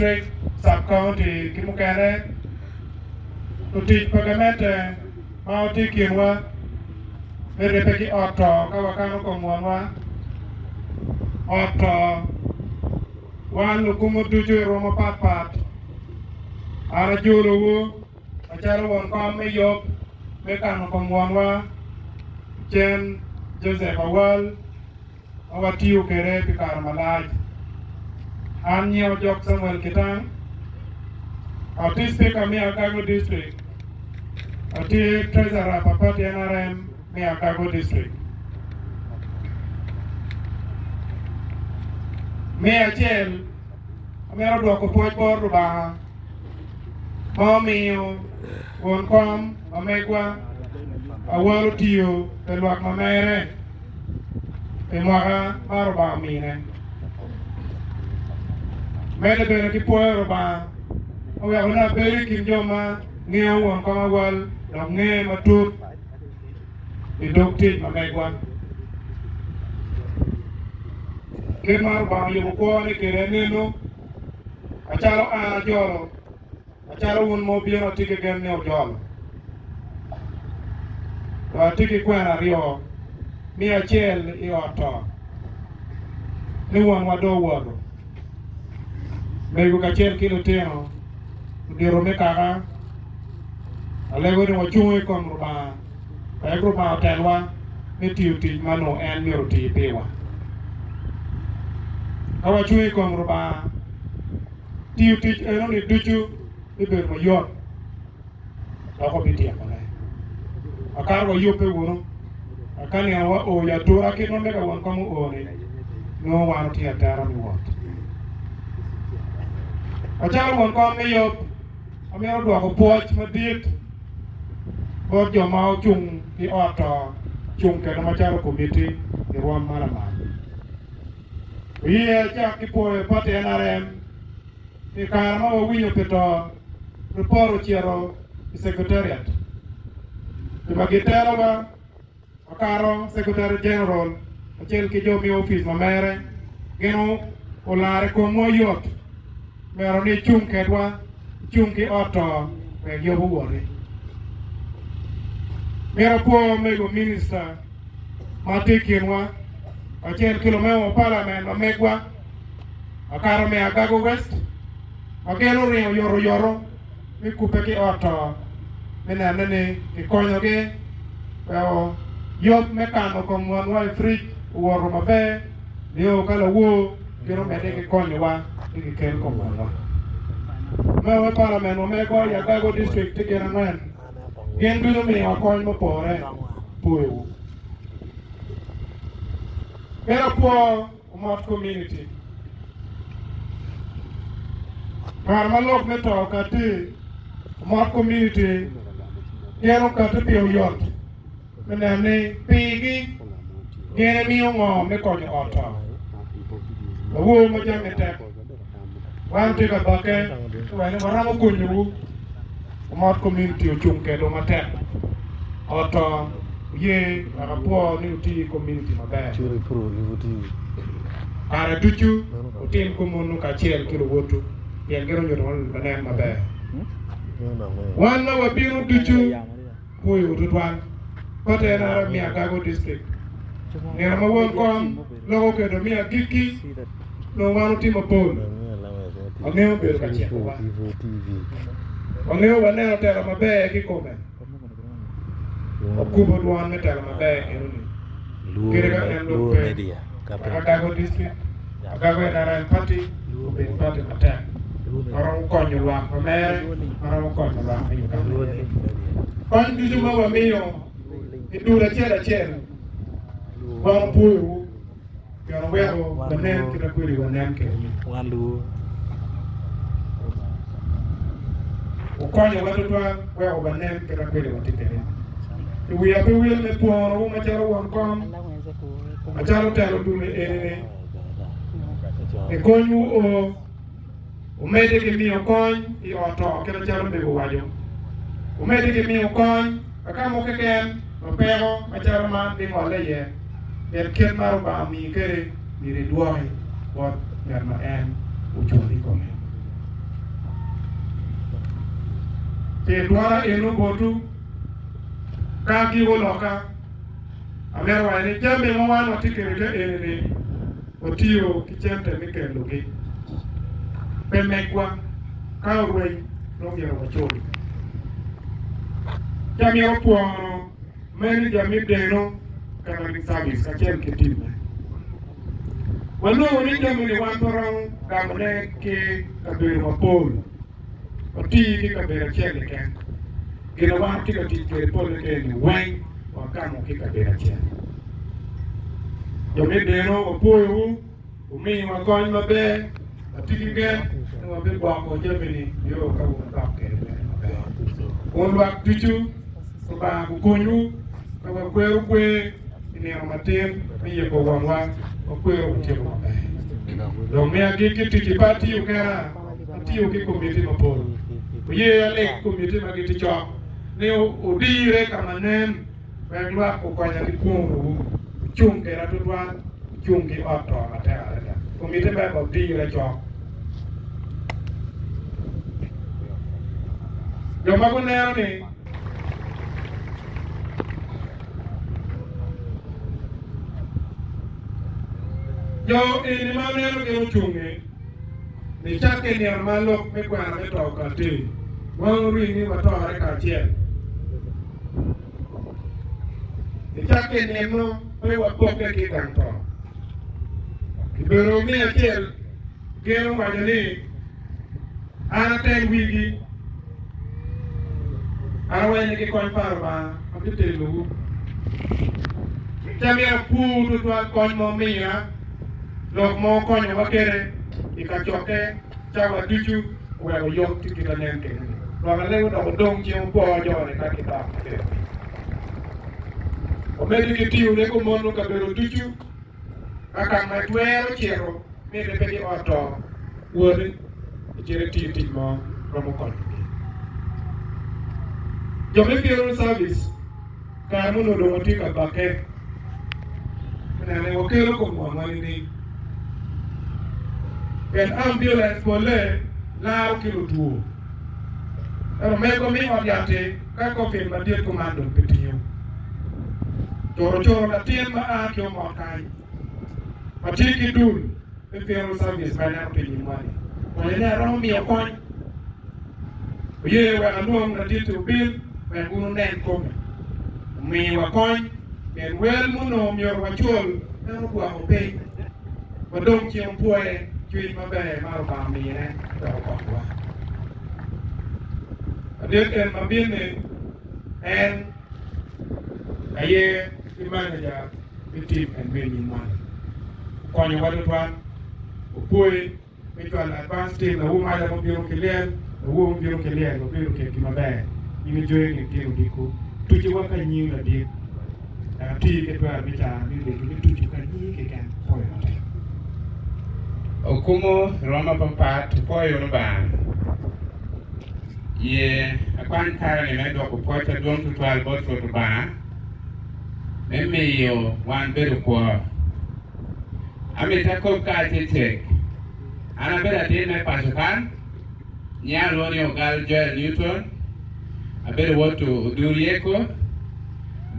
District, Sub-County ki mukene. Lutic pa gamente ma watye i kinwa me ribbe ki ot to ka wakano kom wonwa, ot to, wan lukumo ducu i rwom mapat pat. An ajolowu macalo won kom me yub me kano kom wonwa, Cen Joseph Awal. ma watiyo kwede pi kare malac. An nyinga Ojok Samuel Kitang, atye Speaker me Agago District, atye Treasurer pa party NRM me Agago District. Me acel, amito dwoko pwoc bot Lubanga ma omiyo won kom ma megwa awalo tiyo pi lwak ma mere. Pi mwaka ma Rubanga omine. Medde bene ki pwoyo Rubanga oweko ni abedo i kin jo ma ngeyo won kom awal dok ngeye matut i dog tic ma megwa. Kit ma Rubanga oyubo kwone kwede nenu, macalo an ajolo. Macalo wun ma wubino atye ki gen ni wujolo. Dong atye ki kwena aryo, me acel i ot to, ni wonwa dong owoto, mego kacel ki lutino, ludito me kaka, alego ni wacungu i kom Rubanga, wek Rubanga otelwa me tiyo tic ma nongo en myero oti piwa. Ka wacung i kom Rubanga, Tiyo tic enoni ducu bibedo mayot dok wabityekone. Akato wayubbe wunu, ka nino wa o i atura kit ma mega won kom oo-ni, nongo wan watye atera me wot. Macalo won kom me yub, amito dwoko pwoc madit bot jo ma ocung ki ot to cung kwedwa macalo komiti i rwom ma lamal. Oye acak ki pwoyo pati NRM i kare ma wawinyo pi to ripot ocito i Secretariat. Jo ma gitelowa wakato Secretary General kacel ki jo me opic ma mere gin olaro i komwa oyot meno ni icung kedwa, icung ki ot to wek yub owoti. Mito apwo mego minista ma tye i kinwa kacel ki lumema pa palament ma megwa makato me Agago West ma gin oringo oyotoyoto me kubbe ki ot to me nene ni kikonyogi weko yub me kano kom wonwa i frij owoto maber nio ka lawor gin omedde ki konyowa ni kikel kom wonwa. Lumema me palament ma megwa i Agago District tye gin angwen. Gin ducu omiyowa kony mupore pwoyowu. Mito apwo Omot Community. Kare ma lok me to okatti, Omot Community gin okatti pi oyot me neno ni pigi gin emiyo ngo me konyo ot to. Lawor ma jami tek. Wan watye ka bakke wek ni waromo konyowu. Omot community ocung kedwa matek. Ot to oye wek apwo ni wuti i community maber. Kare ducu wutim kumunu kacel ki luwotwu pien gin onyuto lanen maber. Wan ma wabino ducu Pwoyowu tutwal. Kote en ara me Agago District. Nino ma won kom loko kedo me agikki nongo wan otimo mapol. Wangeyo bedo ka cikowa. Wangeyo waneno telo maber kikome. Wakubo dwon me telo maber enoni. Kadi ka en dong pe. Wek Agago District, Agago NRM Party obed party matek ma romo konyo lwak ma mere, ma romo konyo lwak me Uganda. Kony ducu ma wamiyo i dul acel acel, wan wapwoyowu pien wuweko wanen kit ma kwedi wanen kwede-ni. Wukonyowa tutwal weko wanen kit ma kwede watye kwede. I wiya pe wil me pworowu macalo won kom. Macalo telo dul eni-ni, i konywu o, wumedde ki miyo kony i ot to kit macalo mego owaco. Wumedde ki miyo kony ka ka mo keken ma peko macalo man bingolle iye, pien kit ma Lubanga omiyi kwede myero idwoki bot ngat ma en ocwali i kome. Ci itwora eno botwu ka agiko lokka. Amito waco ni jami ma wan watye kwede ka eni-ni watiyo ki cente me kelogi, pe megwa. Ka orweny nongo myero wacul. Ci amito pwono manager me Deno Catering Service kacel ki timme. Wanongo ni jami-ni wan pe romo gamone ki kabedo mapol. Wati ki kabedo acel keken. Gin ma wan watye ka tic kwede polle keni weng wagamo ki kabedo acel. Jo me deno wapwoyowu, wumiyowa kony maber, watye ki gen ni wabigwoko jami-ni nio ka wudok kwede bene maber. Wun lwak ducu, Lubanga gukonywu ka wakwero kwer i nino matin me yiko wonwa, wakwero watyeko maber. Dong me agikki ticci pe atiyo kena. Atiyo ki komitti mapol. Oye aleg komitti ma gitye cok ni odire ka ma nen wek lwak okonya ki kwongowu. Wucung keda tutwal, wucung ki ot to matek adada. Komitti me odire cok. Jo ma guneno ni. Jo eni ma aneno gin ocung-ngi. Nicakke i nino ma lok me kwena me to okatti, wan orii ni watore kacel. Nicakke i nino pe wapokke ki i gang to. Kibedo me acel gin owaco ni, An atel wigi. An awaco ni ki kony pa Lubanga abitelowu. Ca myero apwur tutwal kony ma omiya, lok ma okonyowa kwede i kacokke cawa ducu oweko yot tye kit anen kene-ni. Lwak alego dok odong cen opwo jo-ni ka gidok kwede. Wamedde ki tiyone kumonu kabedo ducu ka ka ma itwero cito. Mitte pe ki ot to woti icit iti tic mo romo konyogi. Jo me funeral service kare ma onongo dong watye ka bakke me neno ni wakelo kom wangwa nining pien ambulance polle laro ki lutwo ento mego me ot yat-ti ka coffin madit kuman dong pe tiyo. Coro coro latin ma a ki omot kany. Watye ki dul me Funeral Service ma ineno piny nyimwa-ni. Owaco ni aromo miyo kony. Oye wek alwong ladit-ti obin wek wun wunen kome. Omiyowa kony pien wel ma onongo myero wacul en odwoko piny. Wadong cen opwoye cwiny maber ma Lubanga omine wek okonywa. Ladit en ma bin-ni en aye ki maneja me tim en me nyimwa-ni okonyowa tutwal. Opwoyi me cwalo advance team lawu maca ma obino ki lyel, lawu ma obino ki lyel wabedo kedgi maber. In ijoyo nge tyen odiko tucowa ka nying ladit dok ati ki twero me caro me legi me tuco ka nyingi keken pwoyo matek. Okumo rwom mapapat opwoyo Lubanga. Ye akwany kare-ni me dwoko pwoc adwong tutwal bot Rwot Lubanga me miyo wan bedo kwo. Amito akob ka atye cek. An abedo atin me paco kan, nyinga alwongo ni Ogal Joel Newton, abedo wod Odur Yeko,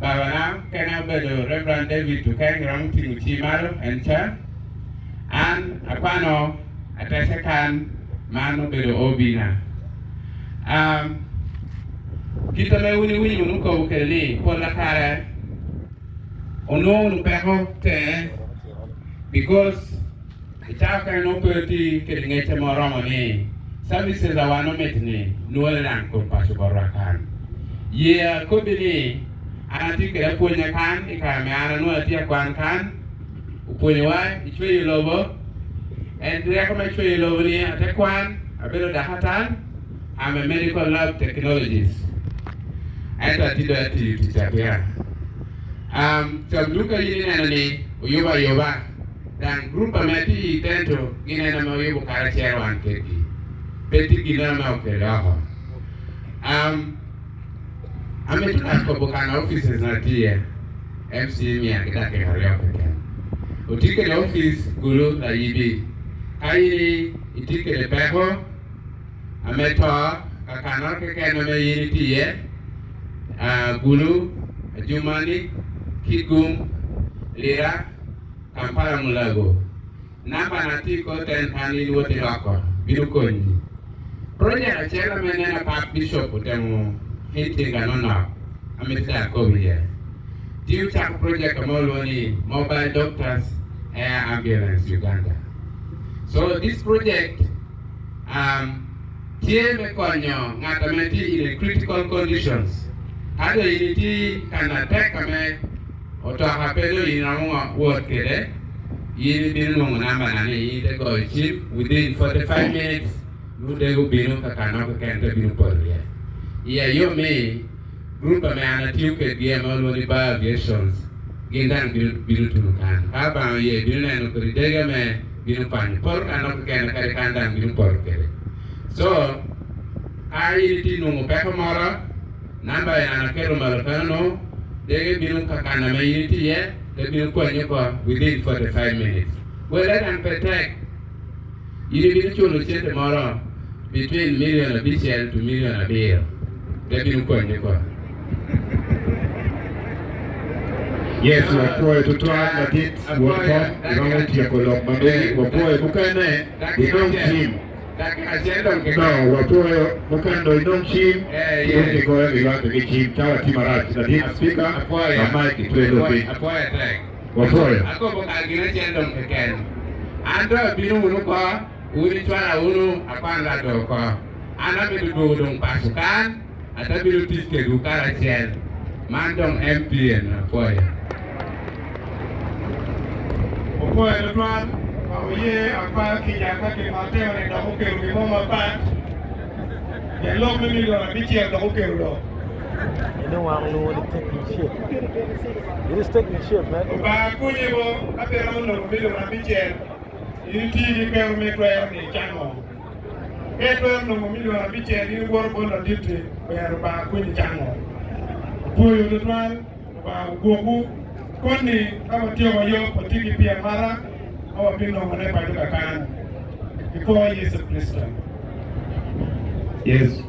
babana kene obedo Rev. David Okeng romo tingo cii malo en ca. An akwano atece kan man obedo OB-na. Um, kite me wun iwinyo wunu kobo kwede ni pola kare onongo wunu peko tenge because i cawa kene nongo pe watye kede ngecce mo romo ni services a wan omiti ni nwoyo nang kom paco botwa kan. Yea kobi ni an atye kede apwonya kan i kare me an anwoyo atye akwan kan. Opwonyowa i cweyo lobo. En ryeko me cweyo lobo ni ate kwan, abedo dakatal, I'm a medical lab technologist. Ento atye dong atiyo tic atira. Um, canduk aye in ineno ni oyubo ayuba, dang group ame atye i tento gin en ame oyubo karacel wan kedgi. Pe tye gin ame okele oko. Um, Amito ka kobo kana offices na tye iye, MC miya ki dakika aryo keken. Otye kede office Gulu layibi. Ka in itye kede peko ame to ka. Kakano keken ma in itye iye, Gulu, Adjumani, Kitgum, Lira, Kampala Mulago. Namba na tye i kor ten kan in wot iloko, bino konyi. Project acel ma ineno Pap Bishop otemo hinting anonok amito dong akob iye. Tye ocako project mo olwongo ni Mobile Doctors Air Ambulance Uganda. So this project um, tye me konyo ngat ame tye in a critical conditions. Ka dong in itye kana tek ame otoka pe dong in romo wot kede, in ibino nongo namba na ni in ite goyo cim within 45 minutes nongo dego bino ka kano keken te bino poto iye. Iya yom mi group ame an atiyo kedgi ame olwongo ni Bar Aviations gin dang bino bino tuno kan. Ka Abanga oye bino neno kodi dege ame bino kwanyo poto kano keken kadi kan dang bino poto kede. So ka in itye nongo peko moro namba en an aketo malo kano no dege bino ka kana ma in itye iye te bino kwanyi oko within 45 minutes. Wele dang pe tek. In ibino culo cente moro between million abicel to million abiro te bino konyi oko. Yes, wapwoyo tutwal ladit won kom iromo tyeko lok ma megi wapwoyo mukene inong cim no wapwoyo mukene dong inong cim ki dong kigoyo girwatte ki cim cawa tye marac ladit speaker ma mic itwe dong piny. Wapwoyo. Akobo kar gin acel dong keken. An dong abino wunu oko, wun icwala wunu, akwan lado oko. An amito dwogo dong paco kan, ata bino tic kedwu karacel. Man dong MP eno, apwoyo. Opwoyo tutwal, ma oye akwayo kica ka gin ma atemo-ni dok okelo gin mo mapat. Pien lok me milion abicel dok okelo lok. Lubanga konyi bo ka pe iromo nongo milion abicel, in iti ki kero me twero ni icango. Ka itwero nongo milion abicel in iwoto bot laditti, ber Lubanga konyi icango. Apwoyo tutwal, Lubanga ogwokwu. Koni ka watyeko yub, watye ki pii amata ma wabinongone paco kakany. I kor Yecu Kricito. Yes.